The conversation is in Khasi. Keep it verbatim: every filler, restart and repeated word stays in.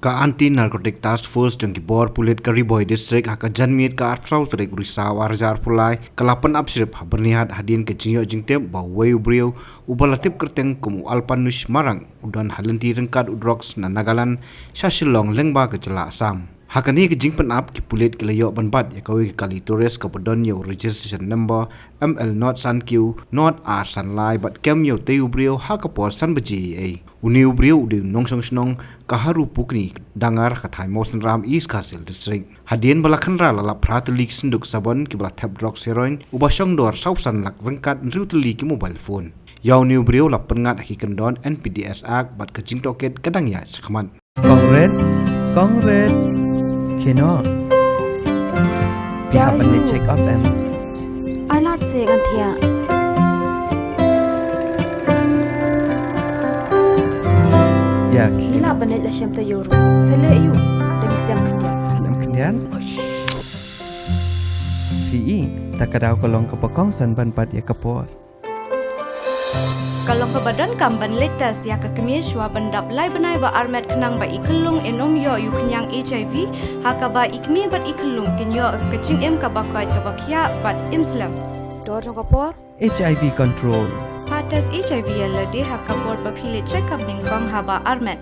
Ka Anti Narcotic Task Force jong ki bor pulit ka Ri Bhoi District ha ka janmiet ka arphew saw tarik u Risaw arhajar arphew lai ka la pynap shrip ha Byrnihat hadien ka jingïoh jingtip ba uwei u briew uba la tip kyrteng kum u Alpanush Marang u don ha lynti ryngkat u drugs na Nagaland sha Shillong lyngba ka jylla Assam. Ha kane ka jingpynap ki pulit ki la ïoh ban bat ïa kawei ka kali tourist kaba don ïa u registration number M L not san Q not ar san lai bad kem ïa utei u briew ha ka por san baje eiei. Une u briew u dei u nongshong shnong ka Haru Pukni Dangar ka thaiñ Mawsynram, East Khasi Hills District. Hadien ba la khynra la lap phra tylli ki synduk sabon kiba la thep drugs heroin uba shong dor saw san lak ryngkat hynriew tylli ki mobile phone. Ïa une u briew la pynngat ha ki kyndon N P D S Act bad ka jingtohkit ka dang ïaid shakhmat. Kong Red, Kong Red. Khie noh. Phi hap ban leit check up em? Ai lad se ngan thiah. Ïa, khie. Ngi lah ban leit la shem taïew ruh. Sa leh aïu? Dang slem khyndiat. Slem khyndiat? Phi i, ta ka daw ka long kaba kongsan ban bat ïa ka por. Ka long kaba donkam ban leit test ïa ka kmie shuwa ban dap lai bnai ba armet khnang ba i khyllung in ym ïoh ïa u khñiang H I V, ha kaba i kmie bad i khyllung kin ïoh ka jingim kaba koit kaba khiah bad im slem. Dor jong ka por. H I V control. Pha test H I V ïa lade ha ka por ba phi leit check up nyngkong haba armet.